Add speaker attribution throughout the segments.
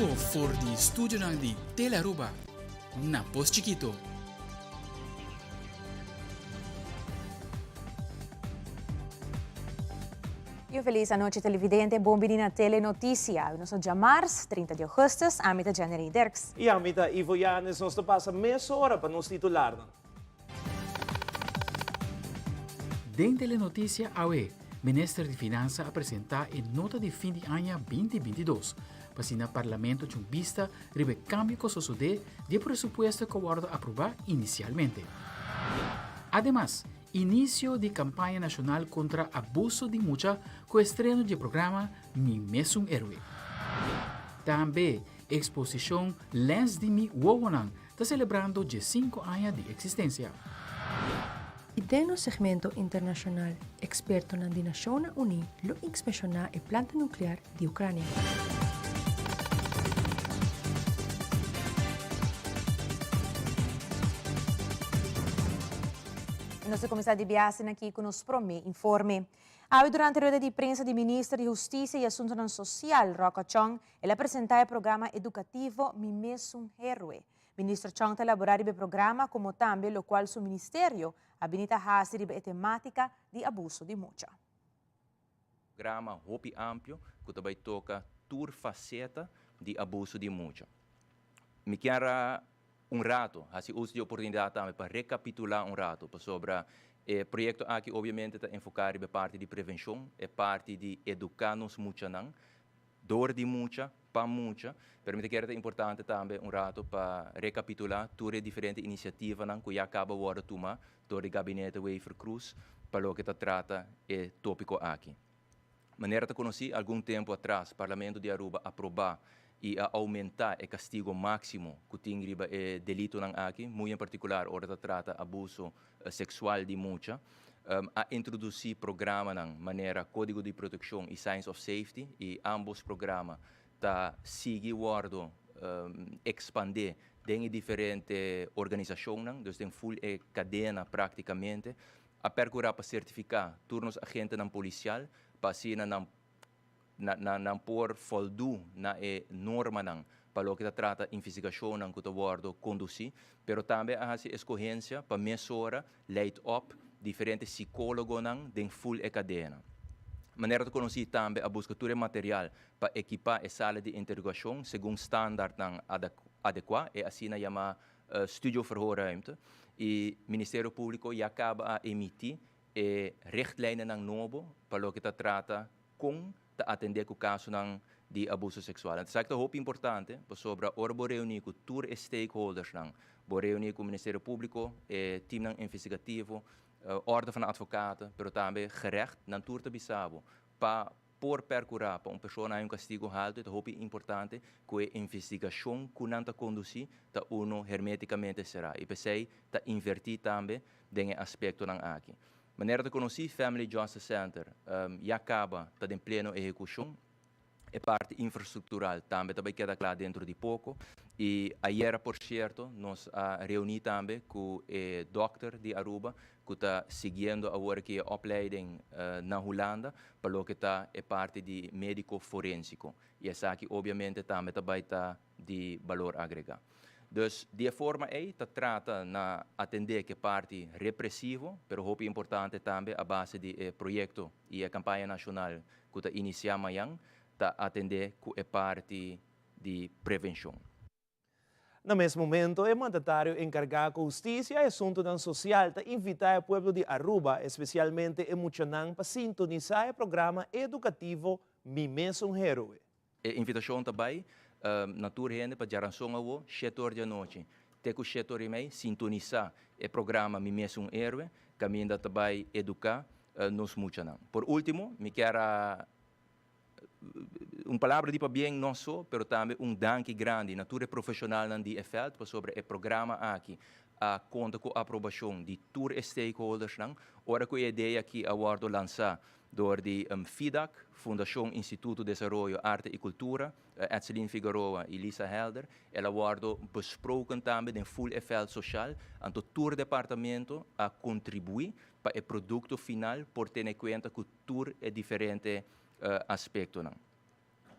Speaker 1: bibo for di studionan di Telearuba na Pos Chikito.
Speaker 2: Y un feliz anochi televidente, bon bini na Telenoticia. Nos ta djamars, 30 di augustus, ami ta Jennery Dirks.
Speaker 3: Y ami ta Ivo Yanes, nos ta pasa mesora pa nos titularnan.
Speaker 1: Den Telenoticia awe, Minister di Finansa a presenta e nota di fin di aña 2022, pa asina Parlamento djun bista riba e cambio cu a sosode di e presupuesto cu a wordo aproba inicialmente. Ademas, inicio di campaña nacional contra abuso di mucha cu estreno di e programa Mi Mesun Héroe. Tambe, exposicion Lens di mi wowonan ta celebrando diescinco aña di existencia.
Speaker 4: I den nos segmento internashonal ekspertonan di Nashonnan Uní lo inspeshoná e planta nuklear di Ukrania.
Speaker 2: I nos ta kuminsá di biaha aki ku nos promé informe. Awe durante rueda di prensa di Minister di Hustisia i Asuntunan Sosial, Rocco Chong, el a presentá e programa edukativo Mi Mesun Héroe. Minister Chong ta elaborá riba e programa komo tambe lokual su ministerio a bini ta hasi riba e temátika di abuso di mucha.
Speaker 5: Programa hopi amplio ku ta bai toka tur faseta di abuso di mucha. Mi kier a un rato hasi uso di e oportunidat tambe pa rekapitulá un rato pasobra e proyekto aki obviamente ta enfoká riba e parti di prevenshon, e parti di eduká nos muchanan dor di mucha pa mucha, pero mi ta kere ta importante tambe un rato pa rekapitulá tur e diferente inisiativanan ku ya kaba wòrdu tuma dor di Gabinete Wever-Croes pa loke ta trata e tópiko aki. Manera ta konosí, algun tempu atras Parlamento di Aruba aprobá i a oumentá e kastigo máksimo ku tin riba e delitonan aki, muy en partikular ora ta trata abuso seksual di mucha. A introdusí programanan manera Kódigo di Protekshon i Signs of Safety i ámbos programa ta sigui wòrdu ekspandé den e diferente organisashonnan, dus den ful e kadena práktikamente. A pèrkurá pa sertifiká tur nos agentenan polisial pa asina nan nan por foldu na e normanan pa loke ta trata investigashonnan ku ta wòrdu kondusí, pero tambe a hasi eskohensia pa mesora leit òp diferente sikólogonan den ful e kadena. Manera ta konosí tambe a buska tur e material pa ekipá e sala di interogashon segun standardnan adekuá, e asina yamá studioverhoorruimte, i Ministerio Públiko ya kaba a emití e richtlijnennan nobo pa loke ta trata kon ta atendé ku kasonan di abuso seksual. Esaki ta hopi importante pasobra ora bo reuní ku tur e stakeholdersnan, bo reuní ku Ministerio Públiko, e timnan investigativo, Orde van Advocaten, pero tambe gerecht, nan tur ta bisa bo pa por perkurá pa un persona haña un kastigo haltu e ta hopi importante ku e investigashon ku nan ta kondusí ta unu hermétikamente será i p'esei ta invertí tambe den e aspektonan aki. Manera ta konosí, Family Justice Center ya kaba ta den pleno ehekushon. E parti infrastruktural tambe ta bai keda kla dentro di poko. I ayera por sierto nos a reuní tambe ku e dòkter di Aruba ku ta siguiendo awor aki e opleiding na Hulanda pa loke ta e parti di médiko forensiko. I esaki obviamente tambe ta bai ta di balor agregá. Dus di e forma ei ta trata na atendé ku e parti represivo, pero hopi importante tambe a base di e proyekto i e kampaña nashonal ku ta inisiá mañan, ta atendé ku e parti di prevenshon.
Speaker 3: Na mes momento e mandatario enkargá ku hustisia i asuntunan sosial ta invitá e pueblo di Aruba, espesialmente e muchanan pa sintonisá e programa edukativo Mi Mesun Héroe.
Speaker 5: E invitashon ta bai na tur hende pa djaranson awo, shete or di anochi te ku shete or i mei, sintonisá e programa Mi Mesun Héroe, kaminda ta bai eduká nos muchanan. Por último, mi kier a un palabra di pabien no so, pero tambe un danki grandi na tur e profeshonalnan di e vèlt pasobra e programa aki a konta ku aprobashon di tur e stakeholdersnan. Ora ku e idea aki a wòrdu lansá dor di FIDAC, Fundashon Instituto Desaroyo Arte i Kultura, Edseline Figueroa i Lisa Helder, el a wòrdu besproken tambe den ful e vèlt soshal, anto tur departamento a kontribuí pa e produkto final por tene kuenta ku tur e diferente aspektonan.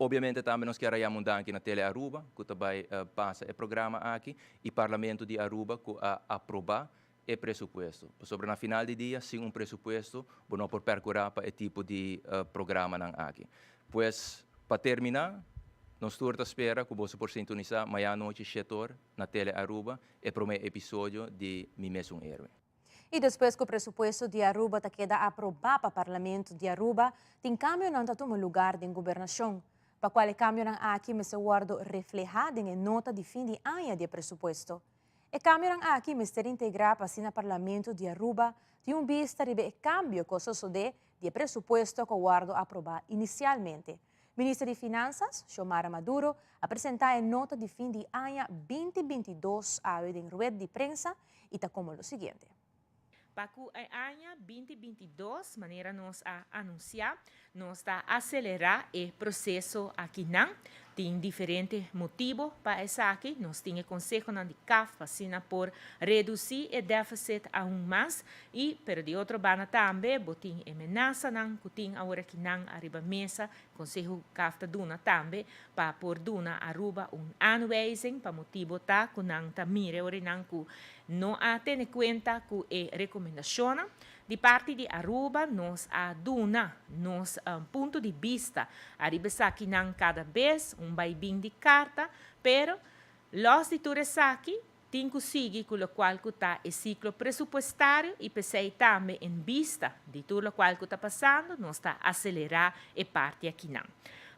Speaker 5: Obviamente tambe nos kier a yama un danki na Tele Aruba cu ta bay pasa e programa aki y Parlamento di Aruba cu a aproba e presupuesto. Pasobra na final di dia sin un presupuesto bo no por percura pa e tipo di programanan aki. Pues pa termina nos tur ta spera cu boso por sintonisa maya anochi shetor na Tele Aruba e prome episodio di Mi Mesun Héroe.
Speaker 2: Y despues cu presupuesto di Aruba ta keda aproba pa Parlamento di Aruba, tin cambionan ta tuma lugar den gobernacion. Pa cual e cambionan aki mester wordo refleha den e nota di fin di aña di e presupuesto. E cambionan aki mester integra pa asina Parlamento di Aruba tin un bista riba e cambio cu a sosode di e presupuesto cu a wordo aproba inicialmente. Minister di Finanzas, Xiomara Maduro, a presenta e nota di fin di aña 2022 awe den rued di prensa y ta como lo siguiente.
Speaker 6: Pa cu e aña 2022, manera nos a anuncia, nos ta acelera e proceso akinan. Tin diferente motibo pa esaki. Nos tin e conseho di CAF asina por reduci e deficit aun mas y pero di otro banda tambe bo tin e menasanan cu tin awor akinan ariba mesa. Conseho CAF ta duna tambe pa por duna Aruba un aanwijzing pa motibo ta cu nan ta mira ora nan cu no a tene cuenta cu e recomendacion. Di parti di Aruba nos a duna nos punto di bista ariba esakinan cada bes un baibin di carta, pero los di tur esaki tin cu sigui cu locual cu ta e ciclo presupuestario y p'esey tambe en bista di tur locual cu ta pasando nos ta acelera e parti akinan.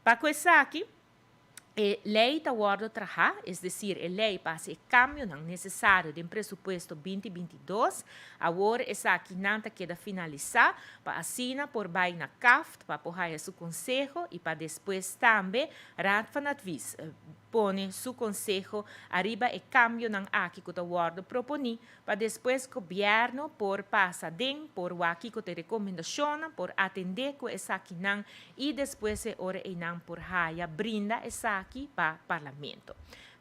Speaker 6: Pa cu esaki e ley ta wordo traha, es decir, e ley pa haci e cambionan necesario den presupuesto 2022, awor esakinan ta keda finalisa pa asina por bay na CAFT pa por haya su conseho y pa despues tambe Raad van Advies pone su conseho ariba e cambionan aki cu ta wordo proponi pa despues gobierno por pasa den, por wak kico ta e recomendacionnan, por atende cu esakinan y despues e ora eynan por haya brinda esaki pa Parlamento.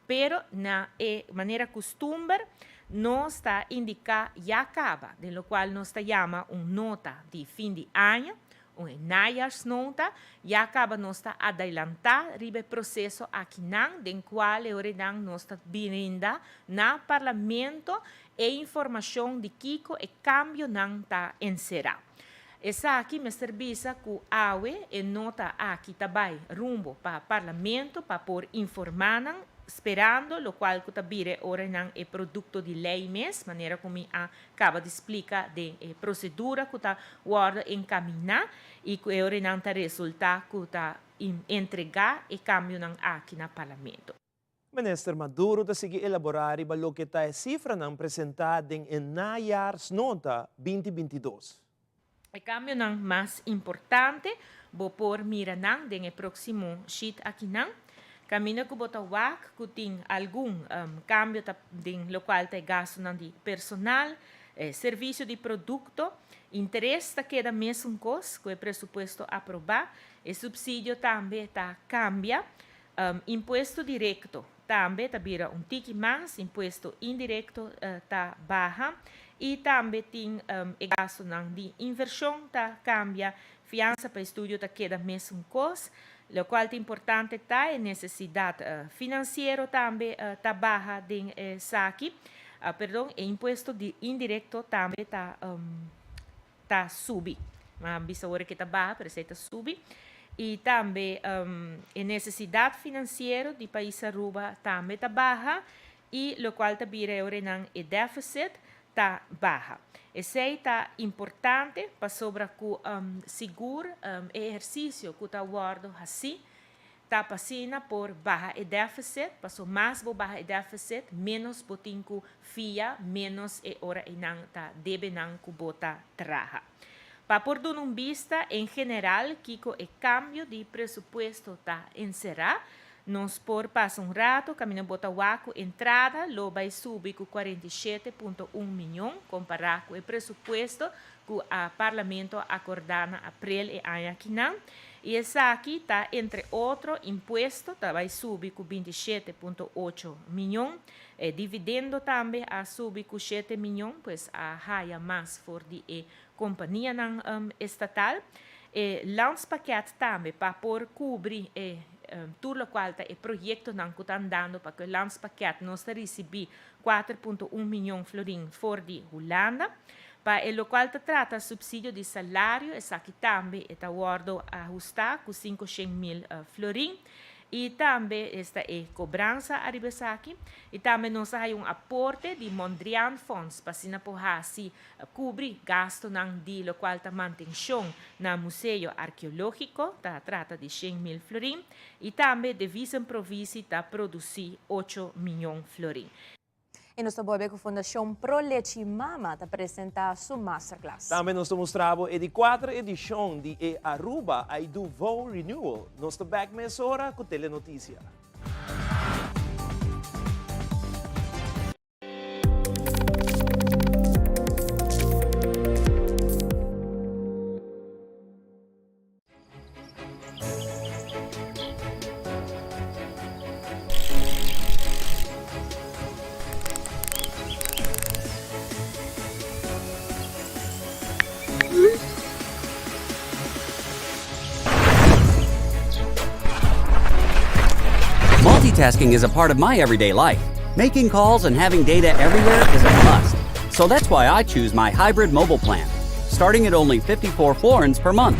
Speaker 6: Pero na e manera custumber nos ta indica ya caba, den locual nos ta yama un nota di fin di aña, un najaarsnota, ya caba nos ta adelanta riba e proceso akinan, den cual e ora eynan nos ta brinda na Parlamento e informacion di kico e cambionan ta encera. Esaki mester bisa cu awe e nota aki ta bay rumbo pa Parlamento pa por informa nan, sperando locual cu ta bira e ora nan e producto di ley mes, manera cu mi a caba di splica den e procedura cu ta wordo encamina y cu e ora nan ta resulta cu ta entrega e cambionan aki na Parlamento.
Speaker 3: Minister Maduro ta sigui elabora riba loke ta e cifranan presenta den e najaarsnota 2022.
Speaker 6: E cambionan mas importante bo por mira nan den e proximo sheet akinan. Caminda cu bo ta wak cu tin algun cambio ta den locual ta e gastonan di personal, servicio di producto, interes ta keda mesun cos cu e presupuesto aproba, e subsidio tambe ta cambia, impuesto directo tambe ta bira un tiki mas, impuesto indirecto ta baha y tambe tin e gastonan di inversion ta cambia, fiansa pa estudio ta keda mesun cos. Locual ta importante ta e necesidad financiero tambe ta baha den esaki. Perdon, e impuesto di indirecto tambe ta subi. Ma bisa ora cu ta baha, pero esey ta subi. Y tambe e necesidad financiero di pais Aruba tambe ta baha y locual ta bira e orenan e deficit ta baha. Esey ta importante pasobra cu sigur e ehercicio cu ta wordo haci ta pa asina por baha e deficit, paso mas bo baha e deficit, menos bo tin cu fia, menos e ora eynan ta debenan cu bo ta traha. Pa por duna un bista en general kico e cambio di presupuesto ta encera, nos por pasa un rato caminda bo ta wak cu entrada lo bay subi cu 47.1 miyon compara cu e presupuesto cu a Parlamento a acorda na april e aña akinan. Y esaki ta entre otro impuesto ta bay subi cu 27.8 miyon, e dividendo tambe a subi cu 7 miyon, pues a haya mas for di e companianan estatal. E landspakket tambe pa por cubri e tur lokual ta e proyektonan ku ta andando pa ku e landspakket nos ta risibí 4.1 miyon florin for di Hulanda. Pa e lokual ta trata supsidio di salario esaki tambe e ta wòrdu ahustá ku 500.000 florin. I tambe esta e kobransa ariba esaki. I tambe nos a haya un aporte di Mondriaan Fonds pa asina por hasi kubri gastonan di lokual ta mantenshon na Museo Arkeológiko, ta trata di 100.000 florin. I tambe Devisenprovisie ta produsí 8 miyon florin.
Speaker 2: I nos ta bolbe ku Fundashon Pro Lechi Mama ta presentá su masterclass.
Speaker 3: Tambe nos ta mustra bo e di kuater edishon di e Aruba I Do Vow Renewal. Nos ta bek mesora ku Telenoticia.
Speaker 7: Multitasking is a part of my everyday life. Making calls and having data everywhere is a must. So that's why I choose my hybrid mobile plan, starting at only 54 florins per month.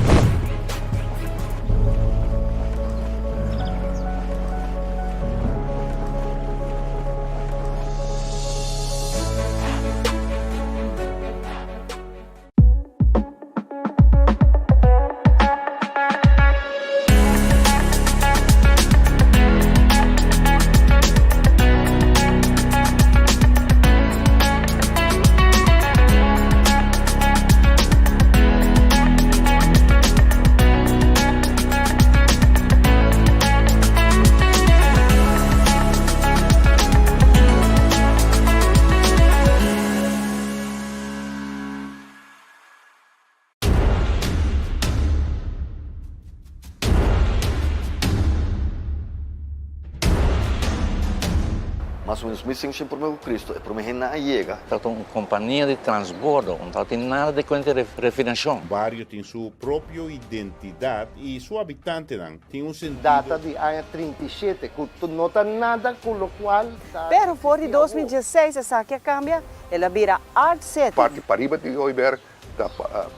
Speaker 8: Mas o menos 1500 promé ku Cristo e promé hendenan a yega.
Speaker 9: Tabata un kompania di transbordo, no tabatin nada di kuenta di refinashon.
Speaker 10: Bario tin su propio identidat i su habitantenan tin un sentido.
Speaker 11: Data di aña 37 ku no ta nada ku lokual ta
Speaker 12: Pero for di 2016 esaki a kambia, el a bira Art City.
Speaker 13: Parti pariba di Hooiberg ta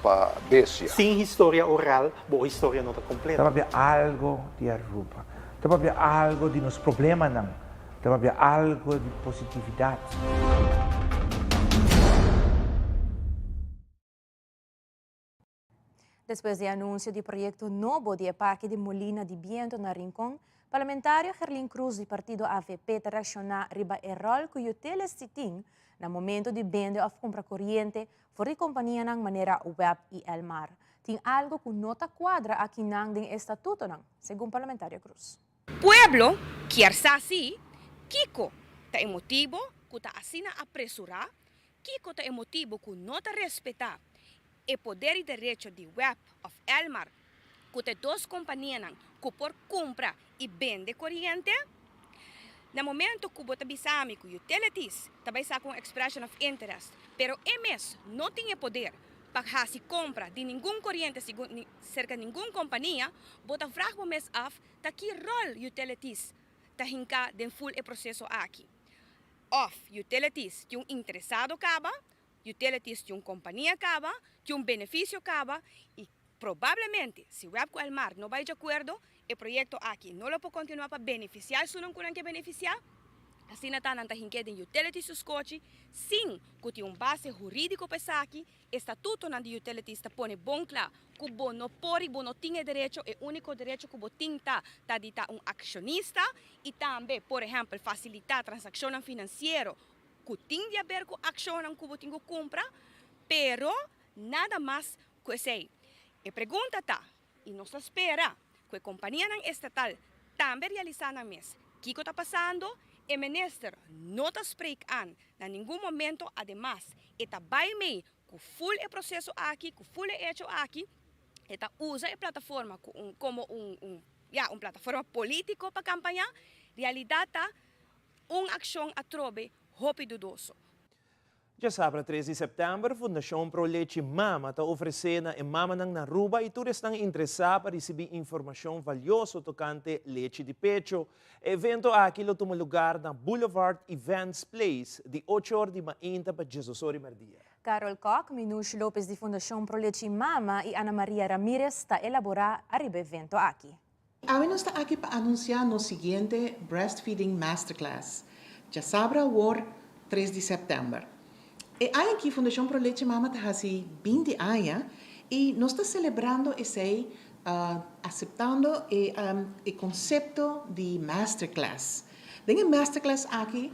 Speaker 13: pa bestia.
Speaker 14: Sin historia oral, bo historia no ta completo.
Speaker 15: Ta papia algo di Aruba. Ta papia algo di nos problemanan. Ta papia algo di positividad.
Speaker 2: Despues di anuncio di proyecto nobo di e parke di Molina di Biento na Rincon, parlamentario Gerlin Croes di partido avp ta reacciona riba e rol cu utilities tin na momento di bende of cumpra coriente for di companianan manera web y Elmar. Tin algo cu no ta cuadra akinan den e statutonan, segun parlamentario Croes.
Speaker 16: Pueblo kier sa si kico ta e motibo cu ta asina apresura, kico ta e motibo cu no ta respeta e poder y derecho di web of Elmar cu ta e dos companianan cu por cumpra y bende coriente. Na momento cu bo ta bisa mi cu Utilities ta bay saca un expression of interest pero e mes no tin e poder pa haci compra di ningun coriente segun cerca ningun compania, bo ta vraag bo mes af ta ki rol Utilities ta hinca den full e proceso aki. Of Utilities tin un interesado caba, Utilities tin un compania caba, tin un beneficio caba y probablemente si web cu Elmar no bay di acuerdo e proyecto aki no lo por continua pa beneficia esunnan cu nan ke beneficia. Asina ta nan ta hink'e den Utilities su scochi sin cu tin un base huridico pa esaki. E statutonan di Utilities ta pone bon kla ku bo no por i bo no tin e derecho, e úniko derecho ku bo tin ta ta di ta un akshonista i tambe por ehèmpel fasilitá transakshonnan finansiero ku tin di aber ku akshonnan ku bo tin ku kumpra, pero nada mas ku esei. E pregunta ta, i nos ta spera ku e kompanianan estatal tambe realisá nan mes kiko ta pasando, e minister no ta spreek aan na ningun momento, ademas e ta bai mei ku ful e proseso aki, ku ful e echo aki, e ta usa e plataforma ku un komo un un ya un plataforma polítiko pa kampañá, realidat ta un akshon atrobe hopi dudoso.
Speaker 3: Djasabra tres di sèptèmber Fundashon Pro Lechi Mama ta ofresé na e mamanan na Aruba i tur esnan interesá pa risibí informashon valioso tokante lechi di pecho. E evento aki lo tuma lugar na Boulevard Events Place di ocho or di mainta pa diesdos or di mèrdia.
Speaker 2: Carol Kock, Minouche Lopez di Fundashon Pro Lechi Mama i Ana Maria Ramirez ta elaborá ariba evento aki.
Speaker 17: Awe nos ta aki pa anunsiá nos siguiente Breastfeeding Masterclass, djasabra awor tres di sèptèmber. E aña aki Fundashon Pro Leche Mama ta hasi binti aña i nos ta selebrando esei aseptando e e konsepto di masterclass. Den e masterclass aki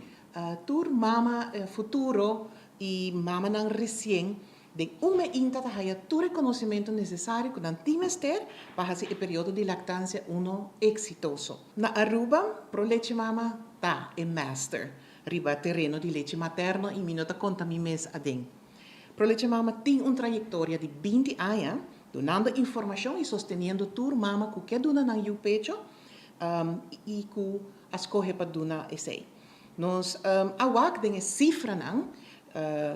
Speaker 17: tur mama futuro i mamanan resien Den un meinta ta haya tur e konosementu nesesario ku nan tin mester pa hasi e periodo di laktansia uno eksitoso. Na Aruba, Pro Leche Mama ta e master riba tereno di leche materno i mi no ta konta mi mes aden. Pro Leche Mama tin un trayektoria di binti aña dunando informashon i sosteniendo tur mama ku ke duna nan yu pecho i ku a skohe pa duna esei. Nos a wak den e sifranan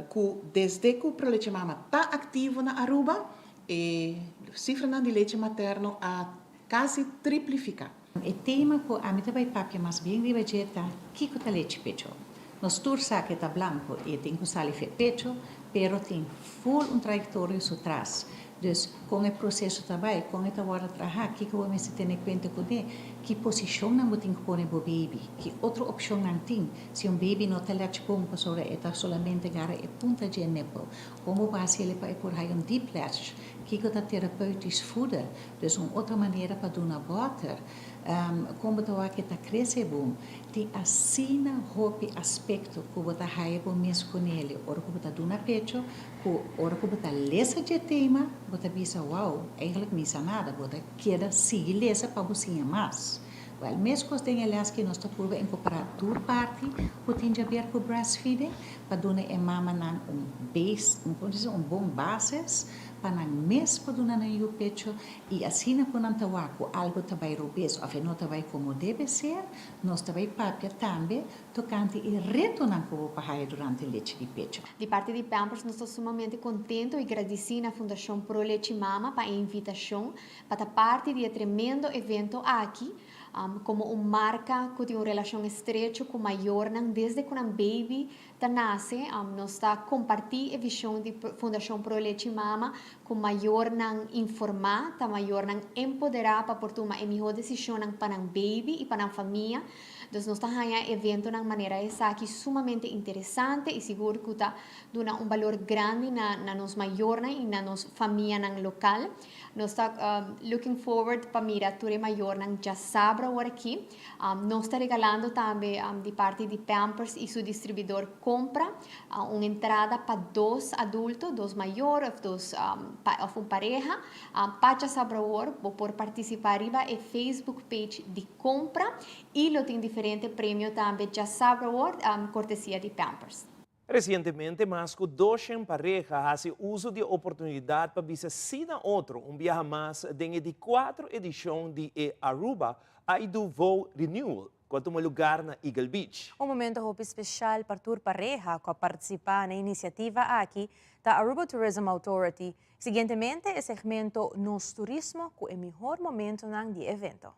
Speaker 17: ku desde ku Pro Leche Mama ta aktivo na Aruba, e sifranan di leche materno a kasi triplifiká.
Speaker 18: E tema ku ami ta bai papia mas bien riba dje ta kiko ta lechi pecho. Nos tur sa ku e ta blanko i e tin ku sali fe pecho, pero tin ful un trayektorio su tras. Dus, kon e proseso ta bai, kon e ta wòrdu trahá, kiko bo mester tene kuenta kuné, ki posishonnan bo tin ku pone bo beibi, ki otro opshonnan tin si un beibi no ta lèch bon pasobra e ta solamente gara e punta dje e nippel, kon bo por hasi el'e pa e por haya un deep latch, kiko ta therapeutisch voeden, dus un otro manera pa duna bòter, kon bo ta wak e ta krese bon. Tin asina hopi aspekto ku bo ta haya bo mes kun'e ora ku bo ta duna pecho Ku ora ku bo ta lesa dje tema, bo ta bisa, Wow, eigenlijk mi sa nada. Bo ta keda sigui lesa pa bo siña mas. Wèl, meskos den e lès ki nos ta purba inkorporá tur parti ku tin djaber ku breastfeeding pa duna e mamanan un base, un kon ta un bon basis pa nan mes por duna nan yu pecho i asina ku nan ta wak ku algu ta bai robes òf e no ta bai komo debe ser, nos ta bai papia tambe Tokante e retonan ku bo por haya durante lechi di pecho.
Speaker 19: Di parti di Pampers nos ta sumamente contento y gradici na Fundacion Pro Lechi Mama pa e invitacion pa ta parti di e tremendo evento aki. Como un marca cu tin un relacion estrecho cu mayornan desde cu nan baby ta nace, nos ta comparti e vision di Fundacion Pro Lechi Mama cu mayornan informa, ta mayornan empodera pa por tuma e miho decisionnan pa nan baby y pa nan famia. Dus nos ta haña eventonan manera esaki sumamente interesante y sigur cu ta duna un balor grandi na na nos mayornan y na nos famianan local. Nos ta looking forward pa mira tur e mayornan djasabra awor aki. Nos ta regalando tambe di parti di Pampers y su distribuidor Compra un entrada pa dos adulto, dos mayor of dos of un pareha pa djasabra awor. Bo por participa riba e Facebook page di Compra y lo tin diferente premio tambe djasabra awor, cortesia di Pampers.
Speaker 3: Resientemente mas ku doshen pareha hasi uso di e oportunidat pa bisa sí na otro un biaha mas den e di kuatro edishon di e Aruba I Do Vow Renewal ku a tuma lugar na Eagle Beach.
Speaker 2: Un momento hopi speshal pa tur pareha ku a partisipá na e inisiativa aki ta Aruba Tourism Authority. Siguientemente e segmento Nos Turismo ku e mihor momentonan di e evento.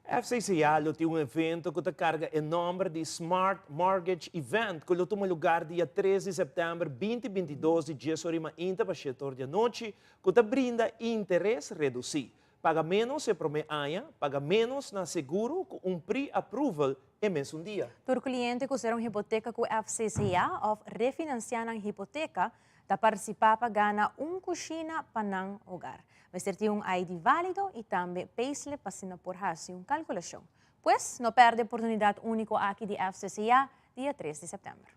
Speaker 3: FCCA lo tin un evento cu ta carga e nomber di Smart Mortgage Event cu lo tuma lugar dia tres di september 2022 di dies ora y mainta pa shete or di anochi cu ta brinda interes reduci. Paga menos e prome aña, paga menos na seguro cu un pre-approval e mesun dia.
Speaker 2: Tur cliente cu sera un hipoteca cu FCCA of refinancia nan hipoteca ta participa pa gana un cushina pa nan hogar. Mester tin un ID valido y tambe payslip pa asina por haci un calculacion. Pues, no perde e oportunidad unico aki di FCCA dia tres di september.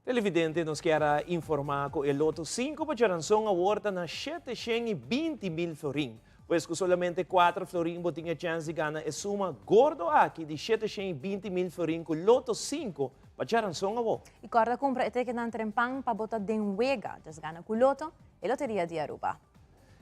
Speaker 3: Televidente nos kier a informa cu e loto cinco pa djaranson awor ta na 720 mil florin. Pues cu solamente 4 florin bo tin e chance di gana e suma gordo aki di 720 mil florin cu loto 5 pa djaranson awor.
Speaker 2: Y corda cumpra e ticketnan trempan pa bo ta den wega. Dus gana cu Lotto, e loteria di Aruba.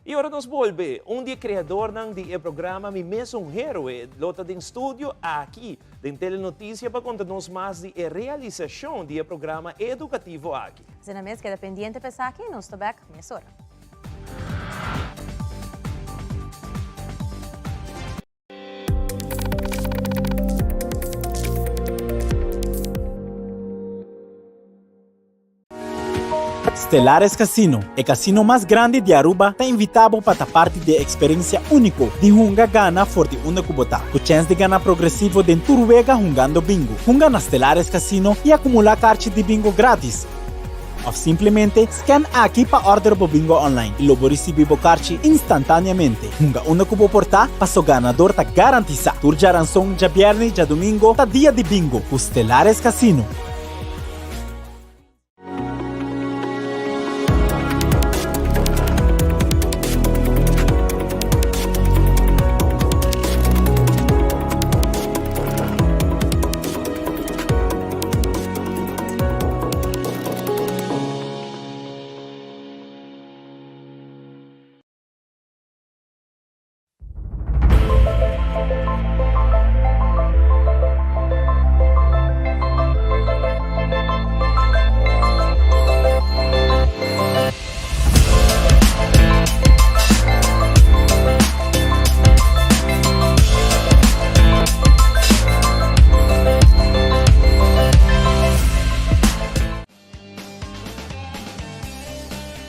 Speaker 3: Y ora nos bolbe, un di e creadornan di e programa Mi Mesun Héroe lo ta den studio aki den Telenoticia pa conta nos mas di e realisacion di e programa educativo aki.
Speaker 2: Asina mes keda pendiente pa esaki, nos ta bek mesora.
Speaker 20: Stellares Casino, e casino mas grandi di Aruba, ta invita bo pa ta parti di e experiencia unico di hunga gana for di unda cu bo ta, cu chens di gana progresivo den tur wega hungando bingo. Hunga na Stellares Casino y acumula carchi di bingo gratis. Of simplemente scan aki pa order bo bingo online y lo bo ricibi bo carchi instantaneamente. Hunga unda cu bo por ta, paso ganador ta garantisa. Tur djaranson, djabierne y djadomingo ta dia di bingo cu Stellares Casino.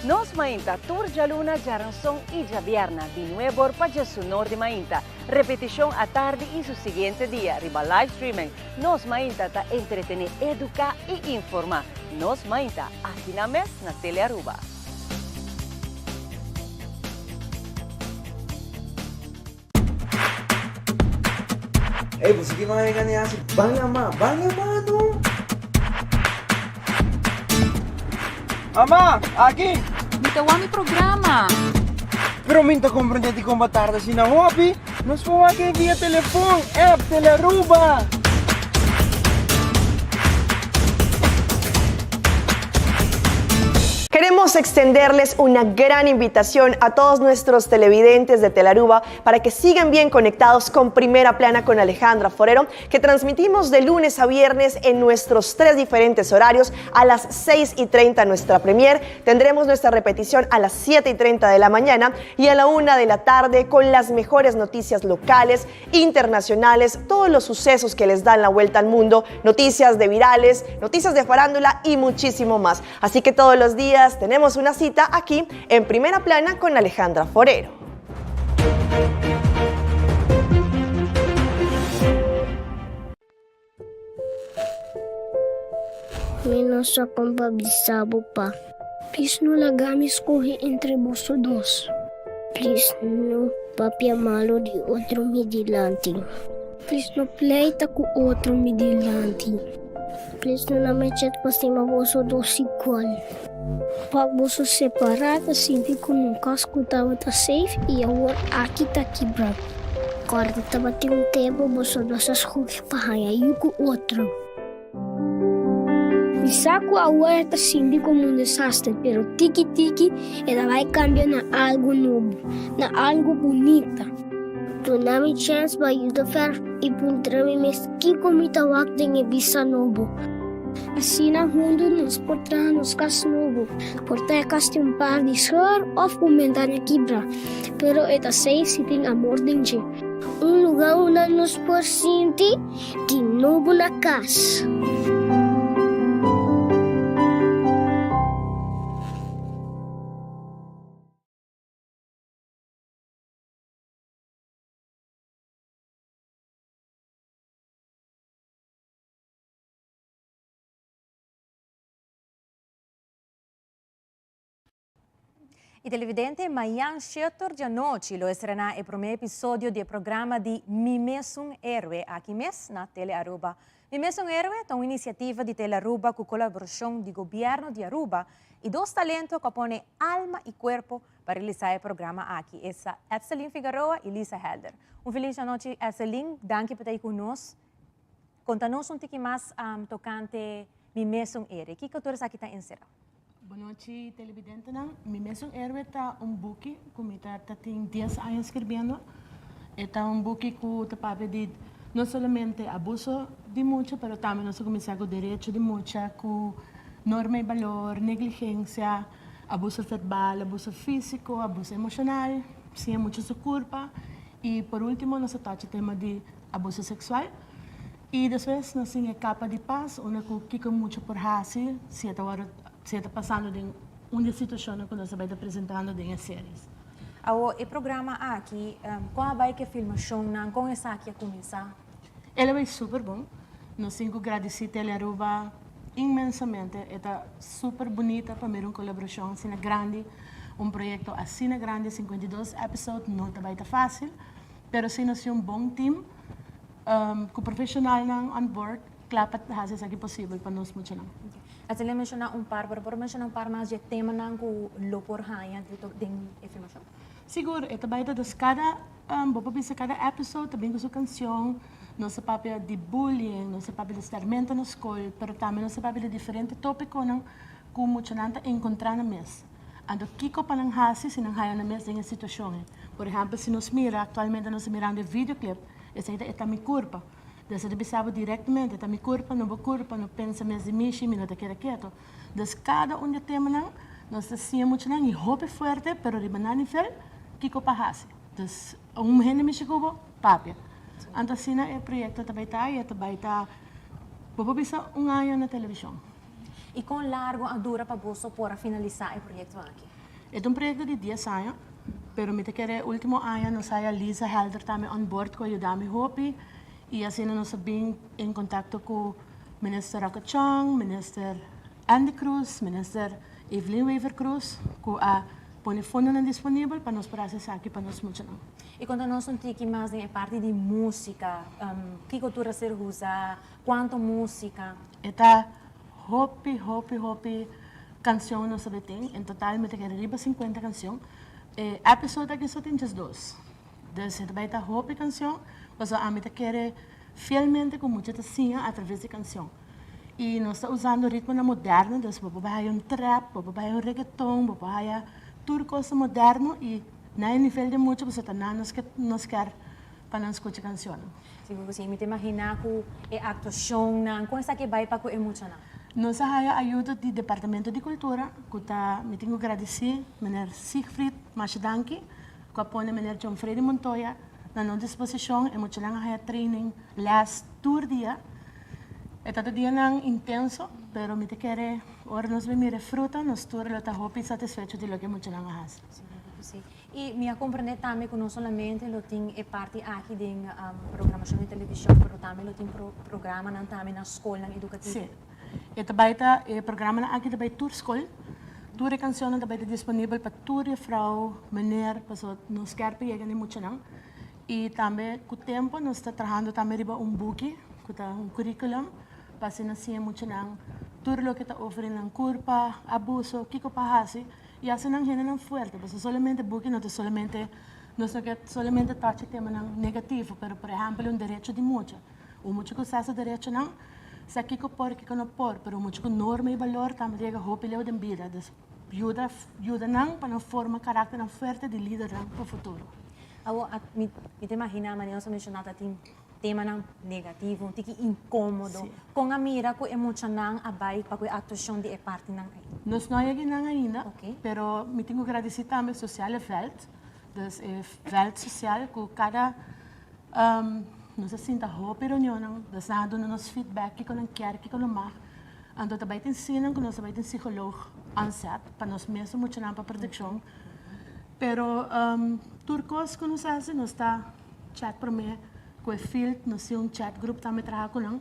Speaker 12: Nos Mainta tur djaluna, djaranson i djabierna di nuebor pa djesunor di mainta. Repetishon atardi i su siguiente dia riba live streaming. Nos Mainta ta entretene, eduka i informa. Nos Mainta, aki na mes na Telearuba.
Speaker 21: Ey, bo sigui manga gani hasi? Ban yama, ban yama no! Mama, aki!
Speaker 22: Mi ta wak mi programa.
Speaker 21: Pero mi ta comprende dikon bo tarda asina hopi. Nos por wak e via telefon, app, Telearuba.
Speaker 23: Queremos extenderles una gran invitación a todos nuestros televidentes de Telaruba para que sigan bien conectados con Primera Plana con Alejandra Forero, que transmitimos de lunes a viernes en nuestros tres diferentes horarios a las 6 y 30 nuestra premier. Tendremos nuestra repetición a las 7 y 30 de la mañana y a la 1 de la tarde con las mejores noticias locales, internacionales, todos los sucesos que les dan la vuelta al mundo, noticias de virales, noticias de farándula y muchísimo más. Así que todos los días tenemos una cita aquí en Primera Plana con Alejandra Forero.
Speaker 24: Mi no sa kon pa bisa bo pa. Plis no laga mi skohe entre boso dos. Plis no papia malu di otro mi dilanti. Plis no pleita ku otro mi dilanti. Plis no na mi chat pa stima boso dos igual. Pa boso separá ta sinti ku un kas ku tabata safe i awor aki ta kibrá. Kòrda tabatin un tempu boso dos a skohe pa haña yu ku otro. Mi sa ku awor e ta sinti komo un desaster, pero tiki tiki e ta bai kambia na algu nobo, na algu bunita. Duna mi chèns pa yuda Fer i puntra mi mes kiko mi ta wak den e bista nobo. Asina huntu nos por traha nos kas nobo. Por ta e kas tin un par di scheur òf un bentana kibrá, pero e ta safe si tin amor den dje. Un lugá unda nos por sinti di nobo na kas.
Speaker 2: Y televidente, mañan 7 di anochi lo estrena e prome episodio di e programa di Mi Mesun Héroe aki mes na Tele Aruba. Mi Mesun Héroe ta un iniciativa di Tele Aruba cu colaboracion di Gobierno di Aruba y dos talento cu a pone alma y cuerpo pa realisa e programa aki, esa Edselyn Figaroa y Lisa Helder. Un feliz anochi Edselyn, danki pa ta cu nos. Konta nos un tiki mas tokante Mi Mesun Héroe. Kiko tur esaki ta enserá?
Speaker 1: Bon nochi televidentenan. Mi Mesun Héroe ta un buki ku mi ta ta tin dies aña skirbiendo. E ta un buki ku ta papia di no solamente abuso di mucha pero tambe nos a kuminsá ku derecho di mucha, ku norma i balor, negligensia, abuso verbal, abuso físiko, abuso emoshonal, siña mucha su kurpa i por último nos a tocha tema di abuso sexual y despues nos tin e capa di paz unda cu kico mucha por haci si e ta worde si e ta pasando den un di e situacionnan cu nos a bay ta presentando den e series.
Speaker 2: Awo e programa aki con a bay cu e filmacionnan, con esaki a cuminsa?
Speaker 1: El a bay super bon. Nos tin cu gradici Tele Aruba inmensamente. E ta super bunita pa mira un colaboracion asina grandi, un proyecto asina grandi, 52 episode no ta bay ta facil. Pero si nos tin un bon team cu profesionalnan on board cla pa haci esaki posibel pa nos muchanan.
Speaker 2: Asina el menciona un par, pero por menciona un par mas dje temanan cu lo por haña den e filmacion?
Speaker 1: Sigur, e ta bay ta dus cada, bo por bisa cada episode ta bin cu su cancion, nos ta papia di bullying, nos ta papia di stermento na scol, pero tambe nos ta papia di diferente topiconan cu muchanan ta encontra nan mes. Anto kiko pa nan hasi si nan haya nan mes den e situashon ei? Por ehèmpel, si nos mira, aktualmente nos ta mirando e videoclip, esei ta E ta mi kurpa. Dus e ta bisa bo direktamente, E ta mi kurpa, no bo kurpa, no pensa mes di mishi, mi no ta keda keto. Dus kada un di e temanan nos ta siña muchanan i hopi fuerte, pero riba nan nivel, kiko pa hasi. Dus un hende mishi ku bo, papia. Anto asina e proyekto ta bai ta i e ta bai ta, bo por bisa un aña na televishon.
Speaker 2: I kon largu a dura pa boso por a finalisá e proyekto aki?
Speaker 1: E ta un proyekto di dies aña, pero mi ta kere e último aña nos haya Lisa Helder tambe on board ku a yuda mi hopi i asina nos a bin en kontakto ku Minister Rocco Chong, Minister Andy Croes, Minister Evelyn Wever Croes ku a pone fondonan disponibel pa nos por hasi esaki pa nos muchanan.
Speaker 2: I konta nos un tiki mas den e parti di músika, kiko tur a ser usa, kuantu músika?
Speaker 1: E ta hopi, hopi, hopi cancion nos ta bay tin. En total mi ta kere riba 50 cancion. E episode aki so tin 12. Dus e ta bay ta hopi cancion, pasobra ami ta kere fielmente cu mucha ta siña a traves di cancion. Y nos ta usando ritmonan moderno, dus bo por bay haya un trap, bo por bay haya un reggaeton, bo por haya tur cosa moderno y na e nivel di mucha pasobra ta nan nos nos kier pa nan scucha cancionnan.
Speaker 2: Sigur ku si. Mi ta imaginá ku e aktuashonnan, kon esaki bai pa ku e muchanan?
Speaker 1: Nos a haya ayudo di Departamento di Kultura, ku ta, mi tin ku gradisí meneer Siegfried masha danki, ku a pone meneer John Fredy Montoya na nos disposishon. E muchanan a haya training, lès tur dia. E tabata dianan intenso, pero mi ta kere ora nos bin mira e fruta, nos tur lo ta hopi satisfecho di loke e muchanan a hasi.
Speaker 2: Sigur ku si. I mi a komprendé tambe ku no solamente lo tin e parti aki den programashon di televishon, pero tambe lo tin programanan tambe na skolnan edukativo.
Speaker 1: Sí. E ta bai ta, e programanan aki ta bai tur skol. Tur e kanshonnan ta bai ta disponibel pa tur jefrou, meneer, pasobra nos kier pa yega na e muchanan. I tambe ku tempu nos ta trahando tambe riba un buki ku ta un curriculum pa asina siña e muchanan tur loke ta over di nan kurpa, abuso, kiko pa hasi. I hasi nan hendenan fuerte, pasobra solamente buki no ta solamente, nos no ke solamente tocha temanan negativo, pero por ehempel un derecho di mucha. Un mucha ku sa su derechonan, sa kiko por, kiko no por, pero un mucha ku norma i balor tambe ta yega hopi leu den bida. Dus yuda, yuda nan pa nan forma karakternan fuerte di lidernan pa futuro.
Speaker 2: Awor, mi, mi ta imaginá manera nos a menshoná ta tin. Temanan negativo, un tiki inkomodo. Kon a mira ku e muchanan a bai pa ku e aktuashon di e partinan ei?
Speaker 1: Nos no a yega einan ainda, pero mi tin ku gradisí tambe Sociale Veld, dus e veld sosial ku kada nos a sinta hopi reunionnan, dus nan a duna nos feedback kiko nan kier, kiko nan mag. Anto ta bai tin sinan ku nos ta bai tin psikoloog on set pa nos mesun muchanan pa protekshon. Pero tur kos ku nos hasi nos ta chat promé ku e field, nos tin un chat group tambe traha ku nan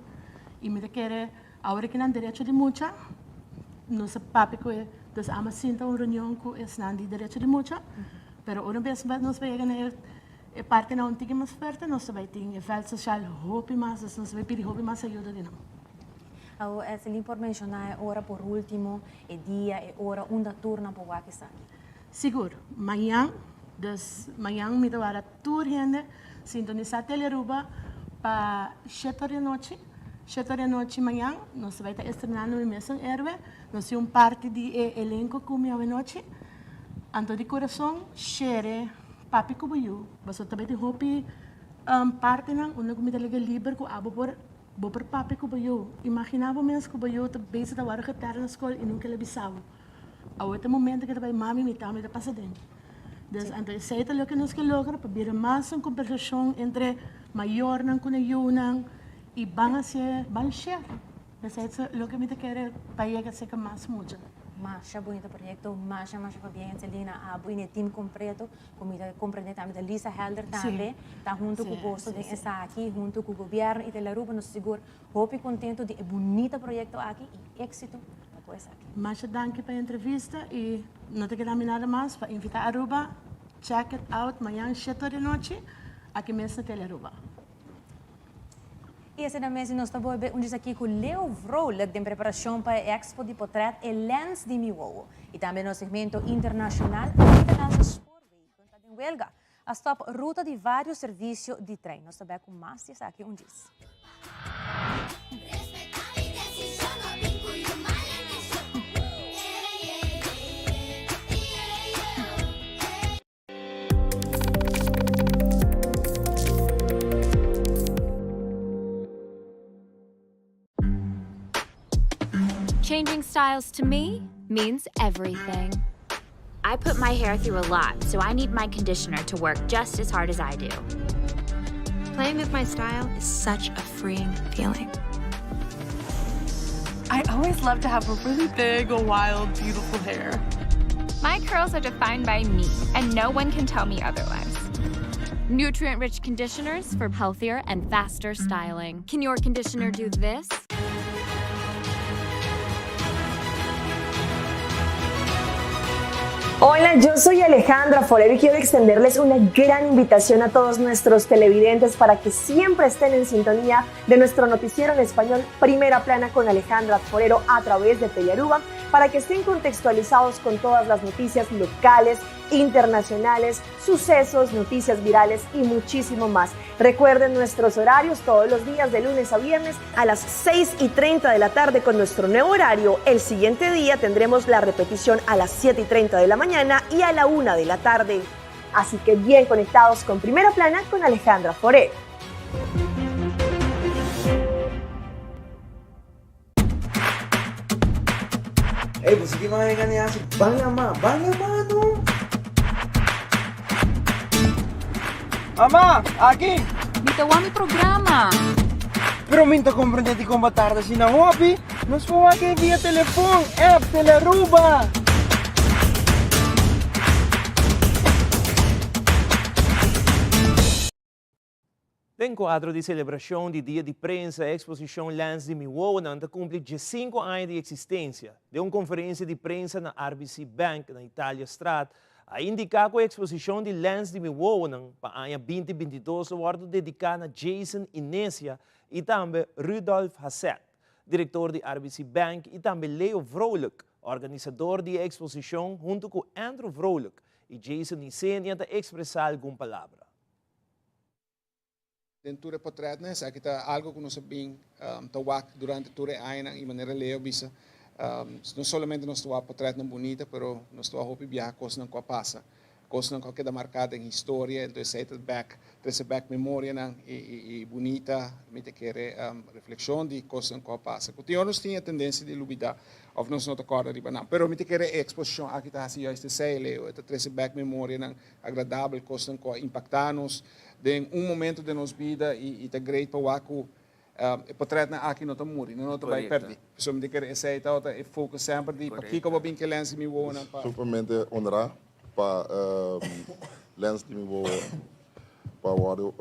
Speaker 1: i mi ta kere awor ki nan derecho di mucha nos a papia ku e, dus amo a sinta un reunion ku esnan di derecho di mucha, pero ora bes nos bai yega na e partinan un tiki mas fuerte nos ta bai tin e veld social hopi mas, dus nos ta bai pidi hopi mas ayuda di nan.
Speaker 2: Awor Ethelyn por menshoná e ora por último, e dia, e ora unda tur nan por wak esaki?
Speaker 1: Sigur. Mañan, dus mañan mi ta wara tur hende sintonisá Telearuba pa shete ora di anochi. Shete ora di anochi mañan nos ta bai ta estrenando Mi Mesun Héroe. Nos tin un parti di e elenco ku mi awenochi. Anto di kurason shere papi ku bo yu, pasobra ta bai tin hopi partinan unda ku mi ta lege liber ku abo por Bo por papia ku bo yu. Imaginá bo mes ku bo yu ta bezig ta wòrdu getèr na skol i nunka el a bisa bo. Awor ta e momento ku e ta bai, Mami, mi tambe ta pasa den. Dus, anto esei ta loke nos ke logra, pa bira mas un kombersashon entre mayornan ku nan yunan i ban hasié, ban share. Esei ta loke mi ta kere pa yega serka mas mucha.
Speaker 2: Masha bunita proyekto, masha masha pabien Angelina, abo i e team kompleto. Ku mi ta komprendé tambe ta Lisa Helder tambe ta huntu ku boso den esaki, huntu ku gobièrnu i Telaruba. Nos sigur hopi kontentu di e bunita proyekto aki i éksito pa ku esaki.
Speaker 1: Masha danki pa e entrevista i no ta keda mi nada mas pa invitá Aruba check it out mañan shete ora di nochi aki mes na Telearuba.
Speaker 2: I asina mes nos ta bolbe un djis aki ku Leo Vrolijk den preparashon pa e expo di potret E Lens di Mi Wowo. I tambe nos segmento internashonal Nederlandse Spoorwegen ta den welga. A stòp ruta di vários servisio di trein. Nos ta bèk ku mas di esaki un djis.
Speaker 4: Changing styles to me means everything. I put my hair through a lot, so I need my conditioner to work just as hard as I do.
Speaker 5: Playing with my style is such a freeing feeling.
Speaker 8: I always love to have a really big, wild, beautiful hair.
Speaker 9: My curls are defined by me, and no one can tell me otherwise.
Speaker 4: Nutrient rich conditioners for healthier and faster styling. Can your conditioner do this?
Speaker 23: Hola, yo soy Alejandra Forero y quiero extenderles una gran invitación a todos nuestros televidentes para que siempre estén en sintonía de nuestro noticiero en español Primera Plana con Alejandra Forero a través de Telearuba para que estén contextualizados con todas las noticias locales, internacionales, sucesos, noticias virales y muchísimo más. Recuerden nuestros horarios todos los días de lunes a viernes a las 6 y 30 de la tarde con nuestro nuevo horario. El siguiente día tendremos la repetición a las 7 y 30 de la mañana y a la 1 de la tarde. Así que bien conectados con Primera Plana con Alejandra Forero.
Speaker 15: Ey, bo sigui mas e gana hasi. Ban lama, ban lama no.
Speaker 21: Mama, aki!
Speaker 22: Mi ta wak mi programa.
Speaker 21: Pero mi no ta comprende dikon bo a tarda asina hopi. Nos por wak e via telefon, app, Telearuba.
Speaker 3: Den kuadro di selebrashon di Dia di Prensa, e eksposishon Lens di Mi Wowonan ta kumpli diesinku aña di eksistensia. Den un konferensia di prensa na RBC Bank na Italiastraat, a indiká ku e eksposishon di Lens di Mi Wowonan pa aña binti 22 lo wòrdu dediká na Jason Inesia i tambe Rudolf Haseth, direktor di RBC Bank i tambe Leo Vrolijk, organisador di e eksposishon huntu ku Andrew Vrolijk i Jason Isenia ta ekspresá algun palabra.
Speaker 10: Den tur e potretnan esaki ta algo ku nos a bin ta wak durante tur e añanan i manera Leo a bisa no solamente nos ta wak potretnan bunita pero nos ta wak hopi biaha kosnan ku a pasa. Kosnan ku a keda marká den historia, enton esei ta bèk, trese bèk memorianan i i bunita, mi ta kere reflekshon di kosnan ku a pasa. Ku tin ora nos tin e tendensia di lubidá òf nos no ta kòrda riba nan. Pero mi ta kere e eksposishon aki ta hasi juist esei, Leo, e ta trese bèk memorianan agradabel, kosnan ku a impaktá nos den un momento den nos bida i i ta great pa wak ku e potrètnan aki no ta muri, nan no ta bai pèrdí. Pasobra mi ta kere esei tabata e focus semper di pakiko bo bin ke lens di mi wowonan pa.
Speaker 6: Sumamente honrá pa lens di mi wowo pa wòrdu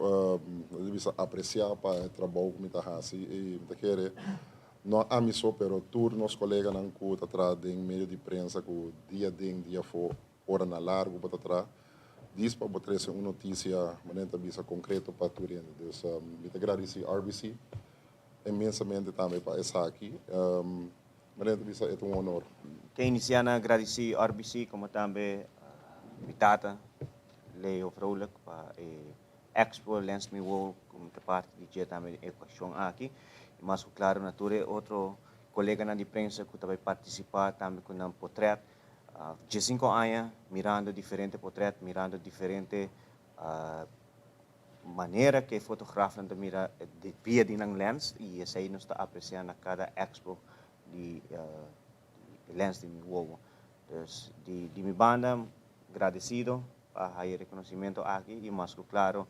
Speaker 6: di bisa apresiá pa e trabou ku mi ta hasi i mi ta kere no ami so pero tur nos koleganan ku ta traha den medio di prensa ku dia den dia afó Oranan largu bo ta tra dis pa bo trese un notisia manera ta bisa konkreto pa tur hende. Dus mi ta gradisi RBC inmensamente tambe pa esaki. Manera ta bisa e ta un honor.
Speaker 7: Ke inisiá na gradisi RBC komo tambe mi tata Leo Vrolijk pa e Expo Lens Mi Wowo ku mi ta parti di dje tambe den e okashon aki. I mas ku klaro na tur e otro koleganan di prensa ku ta bai partisipá tambe ku nan potrèt. Diesinco aña mirando diferente potret, mirando diferente manera cu e fotografnan ta mira via di nan lens y esey nos ta aprecia na cada expo di lens di mi wowo. Dus di mi banda gradecido pa haya e reconocimento aki y mas cu claro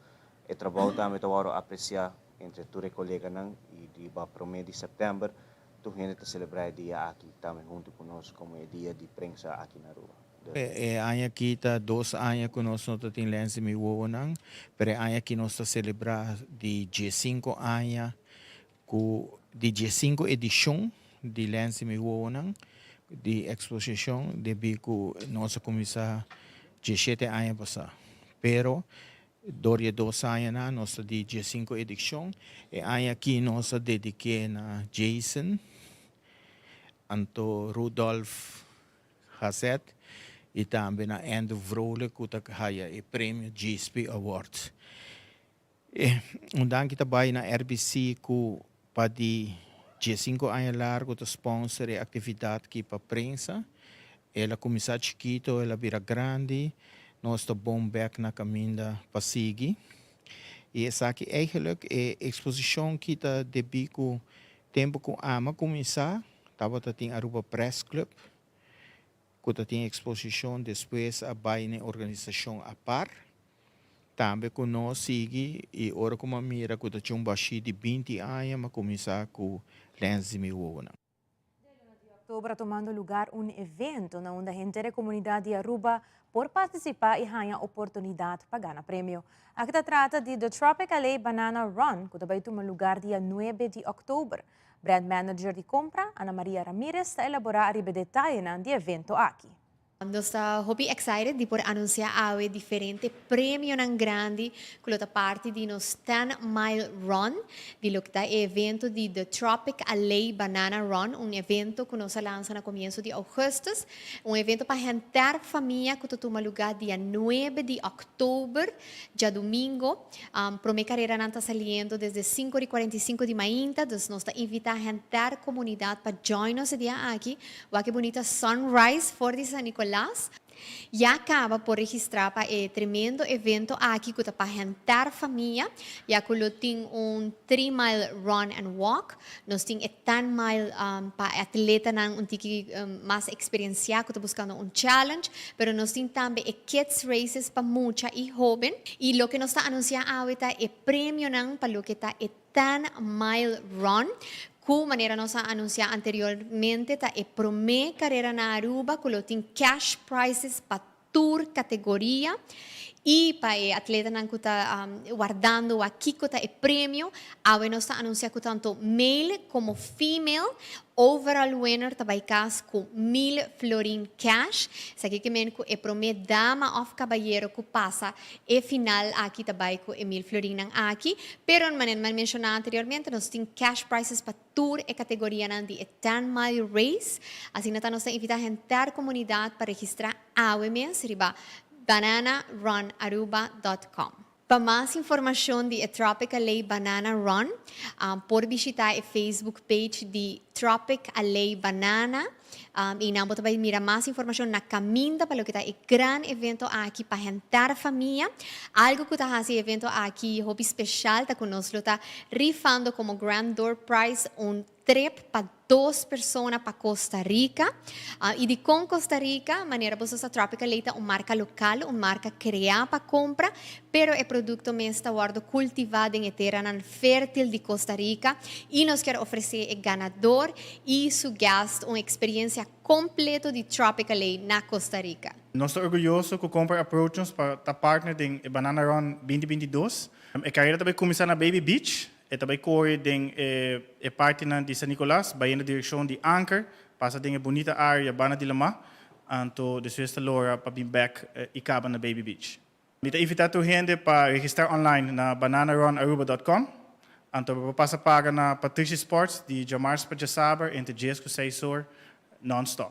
Speaker 7: e trabou tambe ta worde aprecia entre tur e coleganan y riba prome di september Tur hende ta selebrá e dia aki tambe huntu ku nos komo e dia di prensa aki na Aruba.
Speaker 11: E aña aki ta dos aña ku nos no ta tin lens di mi wowonan, pero e aña aki nos ta selebrá di diesinku aña ku di diesinku edishon di lens di mi wowonan di eksposishon debí ku nos a kuminsá dieshete aña pasá. Pero Dor di e dos añanan nos ta di diesinku edikshon. E aña aki nos a dedik'é na Jason, anto Rudolf Hazet i tambe na Andrew Vrolijk ku ta haya e premio GSP Awards. E un danki ta bai na RBC ku pa di diesinku aña largu ta sponsor e aktividat aki pa prensa. El a kuminsá chikito, el a bira grandi. Nos ta bon bèk na kaminda pa sigui. I esaki eigenlijk e eksposishon ki ta debí ku tempu ku ami a kuminsá tabata tin Aruba Press Club ku ta tin eksposishon despues a bai na e organisashon apar. Tambe ku nos sigui i ora ku mi a mira ku ta tin un bashí di binti aña mi a kuminsá ku lens di mi wowonan.
Speaker 2: October a tomando lugar un evento na unda henter e comunidad di Aruba por participa y haña oportunidad pa gana premio. Aki ta trata di The Tropic Alley Banana Run cu ta bay tuma lugar dia nuebe di october. Brand Manager di Compra, Ana Maria Ramirez ta elabora ariba e detayenan di evento aki.
Speaker 19: Nos ta hopi excited di por anuncia awe diferente premionan grandi cu lo ta parti di nos Ten Mile Run, di loke ta e evento di The Tropic Alley Banana Run, un evento cu nos a lansa na comienso di augustus, un evento pa henter famia cu ta tuma luga dia nuebe di october, djadumingo. Prome careranan ta saliendo desde cinco di cuarenta y cinco di mainta, dus nos ta invita henter comunidad pa join nos e dia aki. Wak e bunita sunrise for di San Nicolas. Ya caba por registra pa e tremendo evento aki cu ta pa henter famia, ya cu lo tin un three mile run and walk, nos tin e ten mile pa e atletanan un tiki mas experiencia cu ta buscando un challenge, pero nos tin tambe e kids races pa mucha y hoben. Y loke nos ta anuncia awe ta e premionan pa loke ta e Ten Mile Run, ku manera nos a anunsiá anteriormente ta e promé karera na Aruba ku lo tin cash prizes pa tur kategoria i pa e atletanan ku ta wardando wak kiko ta e premio, awe nos ta anunsiá ku tanto male komo female Overall winner ta bai kas ku mil florin cash. Esaki ke men ku e prome dama of kabayero ku pasa e final aki ta bai ku e mil florinnan aki. Pero manera mi a menshoná anteriormente nos tin cash prizes pa tur e kategorianan di e Ten Mile Race. Asina ta nos ta invitá henter komunidat pa registrá awe mes riba bananarunAruba dot com. Pa mas informacion di e Tropic Alley Banana Run, por bishita e Facebook page di Tropic Alley Banana y nan bo ta bay mira mas informacion na caminda pa loke ta e gran evento aki pa henter famia. Algo cu ta haci e evento aki hopi special ta cu nos lo ta rifando como grand door prize un trip pa dos persona pa Costa Rica. Y dicon Costa Rica? Manera boso sa Tropical Lay ta un marca local, un marca crea pa compra, pero e producto mes ta wordo cultiva den e teranan fertil di Costa Rica y nos kier ofrece e ganador y su guest un experiencia completo di Tropical Lay na Costa Rica.
Speaker 13: Nos ta orguyoso cu Compra approach nos pa ta partner den e Banana Run 2022. E carera ta bay cuminsa na Baby Beach. E ta bai kore den e partinan di San Nicolas, bayendo direkshon di Anker, pasa den e bunita area banda di lamá, anto despues ta lora pa bin bèk i kaba na Baby Beach. Mi ta invitá tur hende pa registrá online na bananarunaruba dòt kòm, anto bo por pasa paga na Patrishi Sports di djamars pa djasaber entre djes ku seis or nònstòp.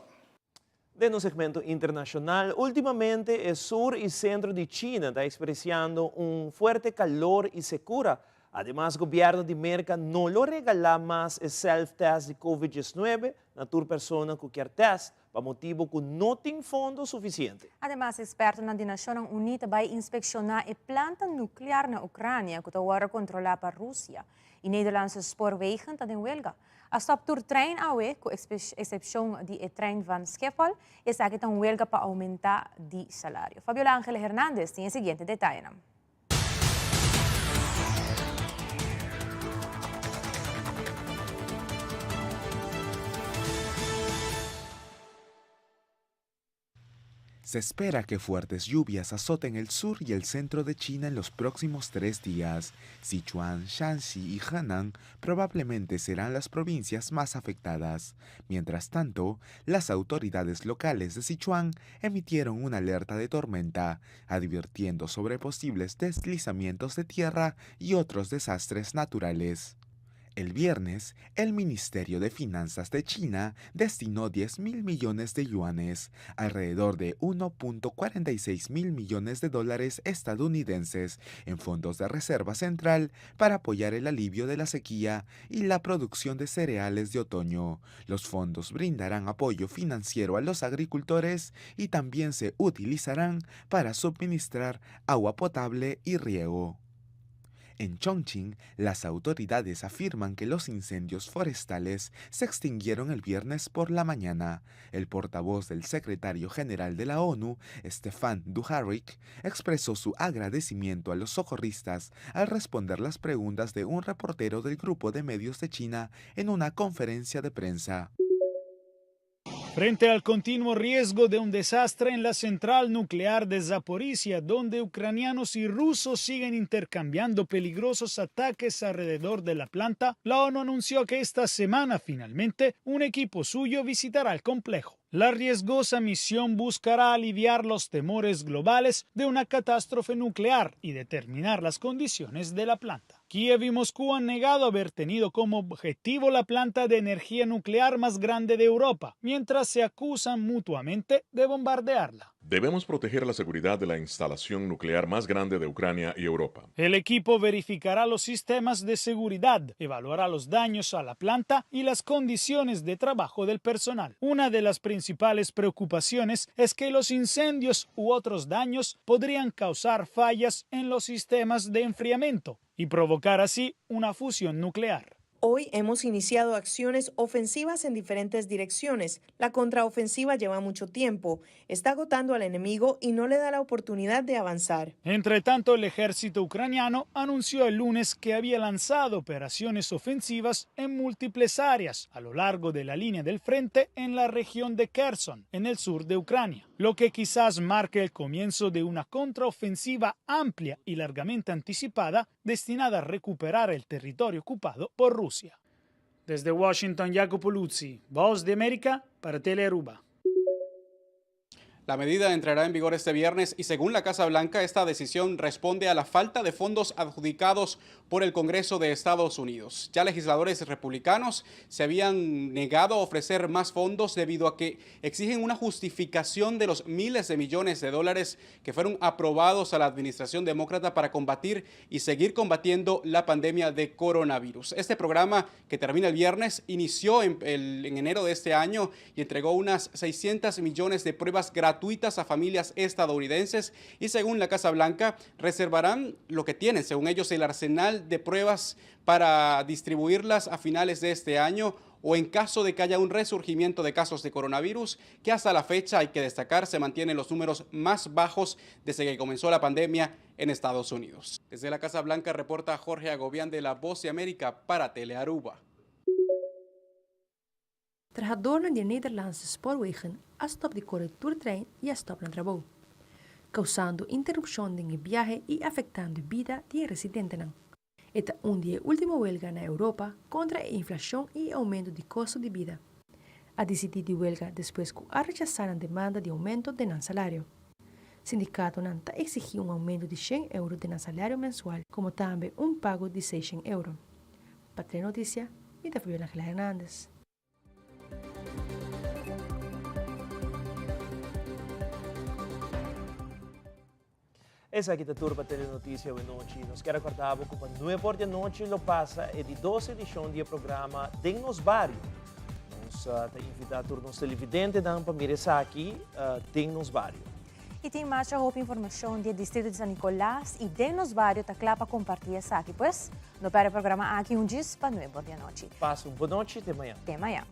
Speaker 3: Den un segmento internacional, ultimamente e sur y centro di China ta experienciando un fuerte calor y secura. Ademas gobierno di Merca no lo regala mas e self-test di Covid 19 na tur persona cu kier test, pa motibo cu no tin fondo suficiente.
Speaker 2: Ademas expertonan di Nacionnan Uni ta bay inspecciona e planta nuclear na Ucrania cu ta wordo controla pa Rusia. Y Nederlandse Spoorwegen ta den welga. A stop tur trein awe, ku eksepshon di e trein van Schiphol. Esaki ta un welga pa oumentá di salario. Fabiola Angela Hernandez tin e siguiente detayenan.
Speaker 14: Se espera que fuertes lluvias azoten el sur y el centro de China en los próximos tres días. Sichuan, Shanxi y Henan probablemente serán las provincias más afectadas. Mientras tanto, las autoridades locales de Sichuan emitieron una alerta de tormenta, advirtiendo sobre posibles deslizamientos de tierra y otros desastres naturales. El viernes, el Ministerio de Finanzas de China destinó 10 mil millones de yuanes, alrededor de 1.46 mil millones de dólares estadounidenses, en fondos de reserva central para apoyar el alivio de la sequía y la producción de cereales de otoño. Los fondos brindarán apoyo financiero a los agricultores y también se utilizarán para suministrar agua potable y riego. En Chongqing, las autoridades afirman que los incendios forestales se extinguieron el viernes por la mañana. El portavoz del secretario general de la ONU, Stefan Dujarric, expresó su agradecimiento a los socorristas al responder las preguntas de un reportero del grupo de medios de China en una conferencia de prensa.
Speaker 16: Frente al continuo riesgo de un desastre en la central nuclear de Zaporizhia, donde ucranianos y rusos siguen intercambiando peligrosos ataques alrededor de la planta, la ONU anunció que esta semana finalmente un equipo suyo visitará el complejo. La riesgosa misión buscará aliviar los temores globales de una catástrofe nuclear y determinar las condiciones de la planta. Kiev y Moscú han negado haber tenido como objetivo la planta de energía nuclear más grande de Europa, mientras se acusan mutuamente de bombardearla.
Speaker 17: Debemos proteger la seguridad de la instalación nuclear más grande de Ucrania y Europa.
Speaker 16: El equipo verificará los sistemas de seguridad, evaluará los daños a la planta y las condiciones de trabajo del personal. Una de las principales preocupaciones es que los incendios u otros daños podrían causar fallas en los sistemas de enfriamiento y provocar así una fusión nuclear.
Speaker 25: Hoy hemos iniciado acciones ofensivas en diferentes direcciones. La contraofensiva lleva mucho tiempo, está agotando al enemigo y no le da la oportunidad de avanzar.
Speaker 16: Entre tanto, el ejército ucraniano anunció el lunes que había lanzado operaciones ofensivas en múltiples áreas a lo largo de la línea del frente en la región de Kherson, en el sur de Ucrania, lo que quizás marque el comienzo de una contraofensiva amplia y largamente anticipada destinada a recuperar el territorio ocupado por Rusia. Desde Washington, Jacopo Luzzi, Voz de América para Telearuba.
Speaker 1: La medida entrará en vigor este viernes y según la Casa Blanca, esta decisión responde a la falta de fondos adjudicados por el Congreso de Estados Unidos. Ya legisladores republicanos se habían negado a ofrecer más fondos debido a que exigen una justificación de los miles de millones de dólares que fueron aprobados a la administración demócrata para combatir y seguir combatiendo la pandemia de coronavirus. Este programa, que termina el viernes, inició en, en enero de este año y entregó unas 600 millones de pruebas gratuitas a familias estadounidenses y según la Casa Blanca reservarán lo que tienen, según ellos, el arsenal de pruebas para distribuirlas a finales de este año o en caso de que haya un resurgimiento de casos de coronavirus, que hasta la fecha hay que destacar se mantienen los números más bajos desde que comenzó la pandemia en Estados Unidos. Desde la Casa Blanca reporta Jorge Agobián de La Voz de América para Telearuba.
Speaker 12: Trahadornan di e Nederlandse Spoorwegen a stop di kore tur trein i a stop nan trabou, kousando interupshon den e biahe i afektando e bida di e residentenan. E ta un di e ultimo welga na Europa kontra e inflashon i e oumento di kosto di bida. A disidí di welga despues ku a rechasá nan demanda di oumento den nan salario. Sindikatonan ta eksigí un oumento di shen euro den nan salario mensual komo tambe un pago di seishen euro. Pa Telenoticia, mi ta Fabiola Angela Hernandez.
Speaker 3: Esaki ta tur pa Telenoticia awenochi. Nos kier recorda bo cu pa nuebe or di anochi lo pasa e di dos edicion di e programa Den Nos Bario. Nos ta invita tur nos televidentenan pa mira esaki Den Nos Bario.
Speaker 2: Y tin masha hopi informacion di e distrito di San Nicolas y Den Nos Bario ta cla pa comparti esaki. Pues, no perde e programa aki un djis pa nuebe or di anochi.
Speaker 3: Pasa un bon nochi, te mañan.
Speaker 2: Te mañan.